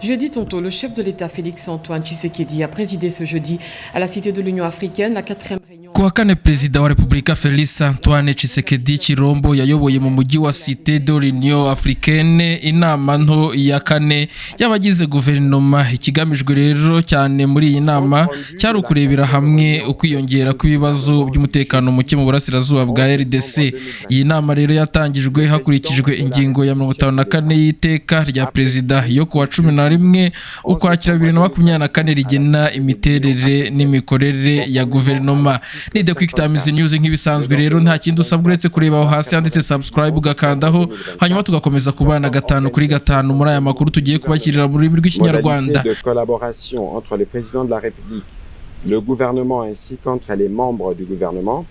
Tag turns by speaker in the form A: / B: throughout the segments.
A: Jeudi tantôt, le chef de l'État Félix Antoine Tshisekedi a présidé ce jeudi à la Cité de l'Union africaine la quatrième réunion.
B: Ku wa kane, Perezida wa Repubulika Felix Antoine Tshisekedi Chilombo yayoboye mu mujyi wa Cité de l'Union africaine inama nto ya kane y'abagize guverinoma. Ikigamijwe rero cyane muri iyi nama cyari ukurebera hamwe ukwiyongera kw'ibibazo by'umutekano muke mu burasirazuba bwa RDC. Iyi nama rero yatangijwe hakurikijwe ingingo ya 54 y'iteka rya perezida yo kuwa 11 Ukwakira 2024 rigena imiterere n'imikorere ya guverinoma. Ni The Quick Times News nk'ibisanzwe. Rero nta kindi usabwa uretse kureba aho hasi handitse subscribe, ugakandaho, hanyuma tugakomeza kubana gatanu kuri gatanu muri aya makuru tugiye kubakirira mu rurimi rw'Ikinyarwanda.
C: Modalités de collaboration entre le président de la République, le gouvernement ainsi qu'entre les membres du gouvernement,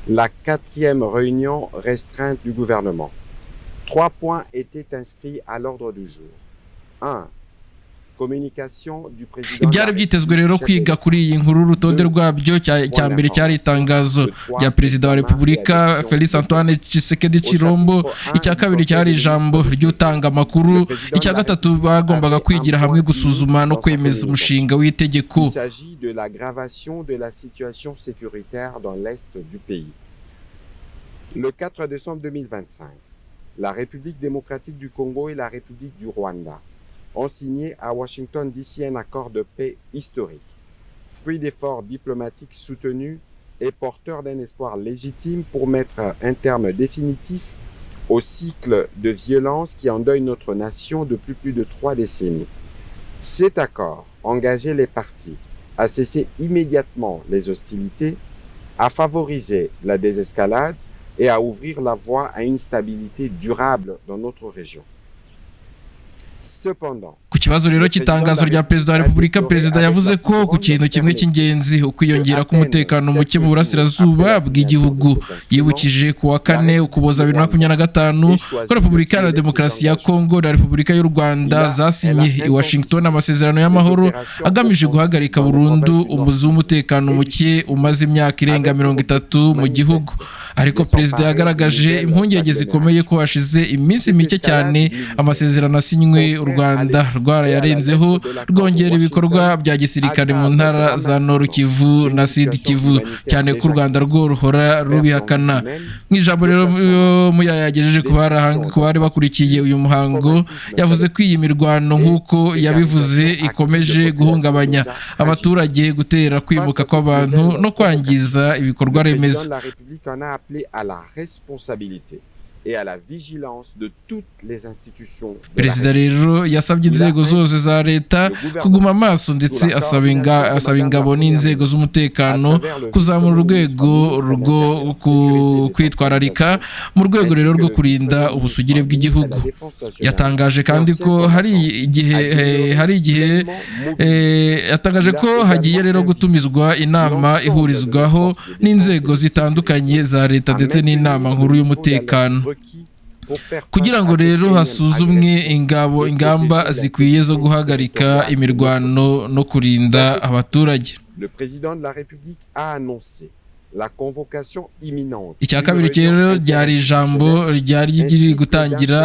C: la quatrième réunion restreinte du gouvernement. Trois points étaient inscrits à l'ordre du jour. 1. Communication du président.
B: Ibyari byitezwe rero kwiga kuri iyi nkuru, urutonde rwabyo, cya mbere cyari itangazo rya Perezida wa Repubulika Felix Antoine Tshisekedi Chilombo. Icya kabiri cyari ijambo ry'utanga amakuru. Icya gatatu, bagombaga kwigira hamwe gusuzuma no kwemeza umushinga w'itegeko.
C: Il s'agit de l'aggravation de la situation sécuritaire dans l'est du pays. Le 4 décembre 2025, la République démocratique du Congo et la République du Rwanda ont signé à Washington DC un accord de paix historique, fruit d'efforts diplomatiques soutenus et porteur d'un espoir légitime pour mettre un terme définitif au cycle de violence qui endeuille notre nation depuis plus de 3 décennies. Cet accord engageait les parties à cesser immédiatement les hostilités, à favoriser la désescalade et à ouvrir la voie à une stabilité durable dans notre région. Cependant,
B: Ku kibazo rero cy'itangazo rya Perezida wa Repubulika, Perezida yavuze ko ku kintu kimwe cy'ingenzi, ukwiyongera k'umutekano muke mu burasirazuba bw'igihugu. Yibukije ku wa kane Ukuboza 2025 ko Repubulika Iharanira Demokarasi ya Kongo na Repubulika y'u Rwanda zasinye i Washington amasezerano y'amahoro agamije guhagarika burundu umuzi w'umutekano muke umaze imyaka irenga 30 mu gihugu. Ariko Perezida yagaragaje impungenge zikomeye ko hashize iminsi mike cyane amasezerano asinywe, u Rwanda rwarayarenzeho, rwongera ibikorwa bya gisirikare mu ntara za Nord Kivu na Sud Kivu, cyane ko u Rwanda rwo ruhora rubihakana. Mu ijambo rero Muyaya yagejeje ku bari bakurikiye uyu muhango, yavuze ko iyi mirwano, nk'uko yabivuze, ikomeje guhungabanya abaturage, gutera kwimuka kw'abantu no kwangiza ibikorwa
C: le président
B: remezo.
C: de la République en a appelé à la responsabilité et à la vigilance de toutes les institutions de la
B: Perezida rero yasabye inzego zose za leta kuguma amaso, ndetse asaba ingabo n'inzego z'umutekano kuzamura urwego rwo kwitwararika mu rwego rero rwo kurinda ubusugire bw'igihugu. Yatangaje kandi ko hari igihe yatangaje ko hagiye rero gutumizwa inama ihurizwaho n'inzego zitandukanye za leta ndetse n'inama nkuru y'umutekano, kugira ngo rero hasuzumwe ingamba zikwiye zo guhagarika imirwano no kurinda abaturage.
C: Le président de la République a annoncé la convocation imminente.
B: Icya kabiri rero ryari ijambo ryari riri gutangira,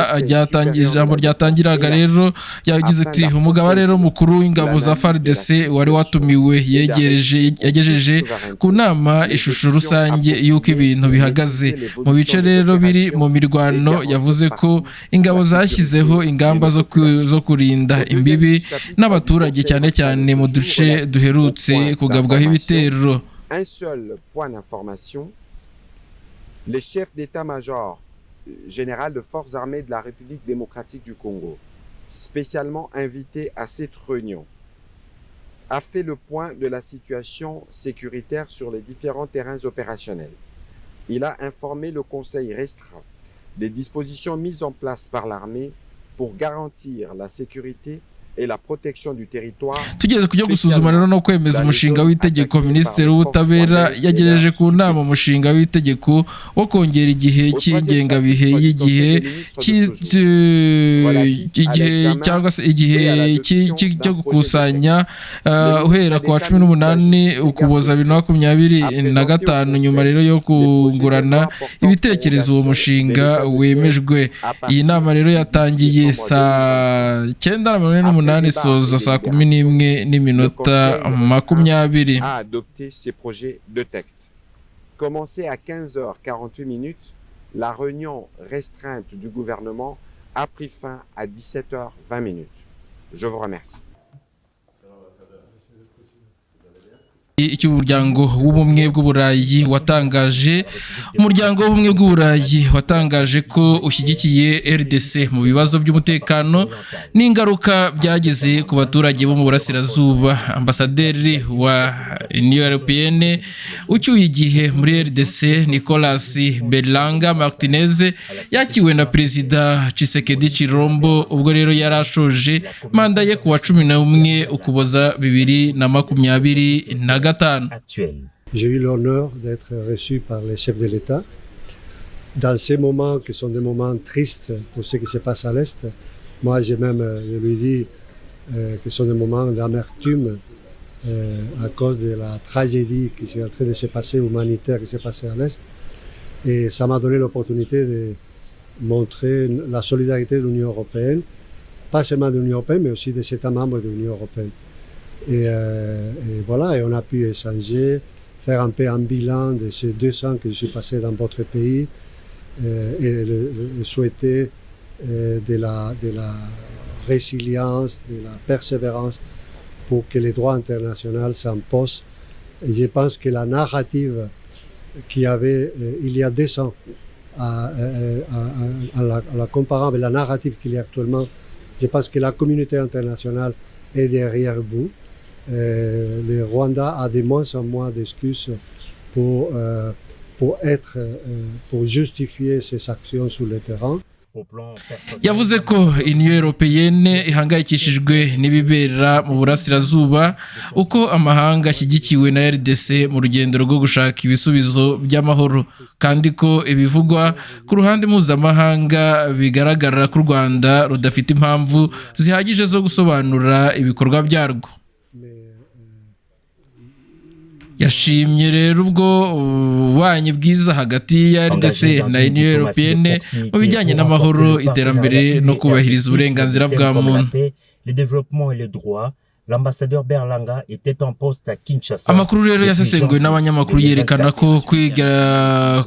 B: ijambo ryatangiraga rero yagize ati: "Umugaba rero mukuru w'ingabo za FARDC wari watumiwe yegereje yagejeje ku nama ishusho rusange y'uko ibintu bihagaze mu bice rero biri mu mirwano. Yavuze ko ingabo zashyizeho ingamba zo kurinda imbibi n'abaturage, cyane cyane mu duce duherutse kugabwaho ibitero."
C: Un seul point d'information, les chefs d'état-major général de forces armées de la République démocratique du Congo, spécialement invités à cette réunion, a fait le point de la situation sécuritaire sur les différents terrains opérationnels. Il a informé le Conseil restreint des dispositions mises en place par l'armée pour garantir la sécurité et la protection du territoire.
B: Tugeze kujya gusuzuma rero no kwemeza umushinga w'itegeko, Minisitiri w'Ubutabera yagejeje ku nama umushinga w'itegeko wo kongera igihe cy'ingengabihe y'igihe igihe cyangwa se igihe cyo gukusanya uhera ku wa 18 Ukuboza 2025. Nyuma rero yo kungurana ibitekerezo, uwo mushinga wemejwe. Iyi nama rero yatangiye saa 9:48. n'umunani isoza saa 11:20.
C: A adopté ces projets de texte. Commencé à 15h48 minutes, la réunion restreinte du gouvernement a pris fin à 17h20 minutes. Je vous remercie.
B: Icy'umuryango w'Ubumwe bw'Uburayi watangaje, umuryango w'Ubumwe bw'Uburayi watangaje ko ushyigikiye RDC mu bibazo by'umutekano n'ingaruka byagize ku baturage bo mu burasirazuba. Ambasaderi wa Union Européenne ucyuye igihe muri RDC, Nicolas Berlanga Martinez, yakiwe na Perezida Tshisekedi Chilombo ubwo rero yari ashoje manda ye ku wa 11 Ukuboza 2025.
D: J'ai eu l'honneur d'être reçu par les chefs de l'État. Dans ces moments qui sont des moments tristes pour ce qui se passe à l'Est, moi j'ai même, je lui dis que ce sont des moments d'amertume à cause de la tragédie qui est en train de se passer, humanitaire qui s'est passée à l'Est. Et ça m'a donné l'opportunité de montrer la solidarité de l'Union européenne, pas seulement de l'Union européenne, mais aussi des États membres de l'Union européenne. Et voilà, et on a pu échanger, faire un peu un bilan de ces 2 ans que je suis passé dans votre pays et souhaiter de la résilience, de la persévérance pour que les droits internationaux s'imposent. Et je pense que la narrative qu'il y avait il y a 2 ans, à la comparant avec la narrative qu'il y a actuellement, je pense que la communauté internationale est derrière vous. Le Rwanda a de moins en moins d'excuses pour justifier ses actions sur le terrain.
B: Yavuze ko Union Européenne ihangayikishijwe n'ibibera mu burasirazuba, uko amahanga ashyigikiwe na RDC mu rugendo rwo gushaka ibisubizo by'amahoro, kandi ko ibivugwa ku ruhande mpuzamahanga bigaragara ko u Rwanda rudafite impamvu zihagije zo gusobanura ibikorwa byarwo. Yashimye rero ubwo ububanyi bwiza hagati ya RDC na Union Européenne mu bijyanye n'amahoro, iterambere no kubahiriza uburenganzira bwa muntu.
E: Le développement et les droits. L'ambassadeur Berlanga était en poste à Kinshasa.
B: Amakuru rero yasesenguwe n'abanyamakuru yerekana ko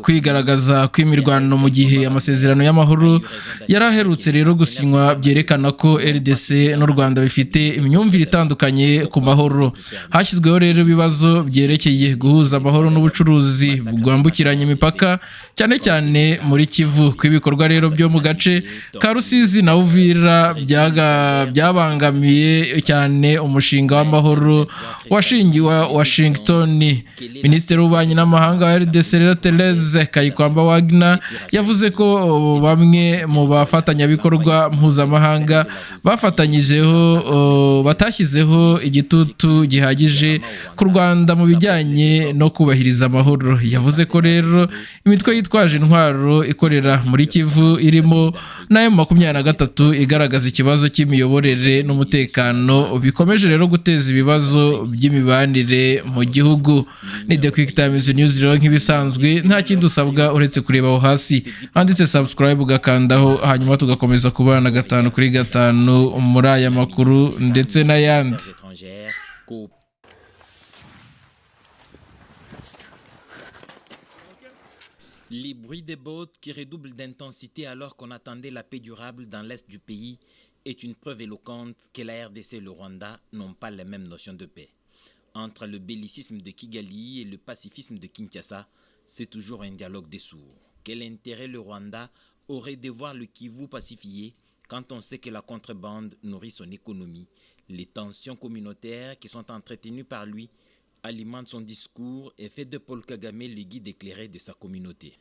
B: kwigaragaza kw'imirwano mu gihe amasezerano y'amahoro yari aherutse rero gusinywa byerekana ko RDC n'u Rwanda bifite imyumvire itandukanye ku mahoro. Hashyizweho rero ibibazo byerekeye guhuza amahoro n'ubucuruzi bwambukiranya imipaka, cyane cyane muri Kivu, ko ibikorwa rero byo mu gace ka Rusizi na Uvira byabangamiye cyane umushinga w'amahoro washingiwe Washington. Minisitiri w'Ububanyi n'Amahanga wa RDC rero, Therese Kayikwamba Wagner, yavuze ko bamwe mu bafatanyabikorwa mpuzamahanga bafatanyijeho batashyizeho igitutu gihagije ku Rwanda mu bijyanye no kubahiriza amahoro. Yavuze ko rero imitwe yitwaje intwaro ikorera muri Kivu irimo n'ayo 23 igaragaza ikibazo cy'imiyoborere n'umutekano bikomeje rero guteza ibibazo by'imibanire mu gihugu. Ni The Quick Times News rero nk'ibisanzwe, nta kindi usabwa uretse kureba aho hasi handitse subscribe ugakandaho, hanyuma tugakomeza kubana gatanu kuri gatanu muri aya makuru ndetse n'ayandi.
F: Étrangères. Les bruits des bottes qui redoublent d'intensité alors qu'on attendait la paix durable dans l'est du pays est une preuve éloquente que la RDC et le Rwanda n'ont pas les mêmes notions de paix. Entre le bellicisme de Kigali et le pacifisme de Kinshasa, c'est toujours un dialogue des sourds. Quel intérêt le Rwanda aurait de voir le Kivu pacifié quand on sait que la contrebande nourrit son économie? Les tensions communautaires qui sont entretenues par lui alimentent son discours et fait de Paul Kagame le guide éclairé de sa communauté.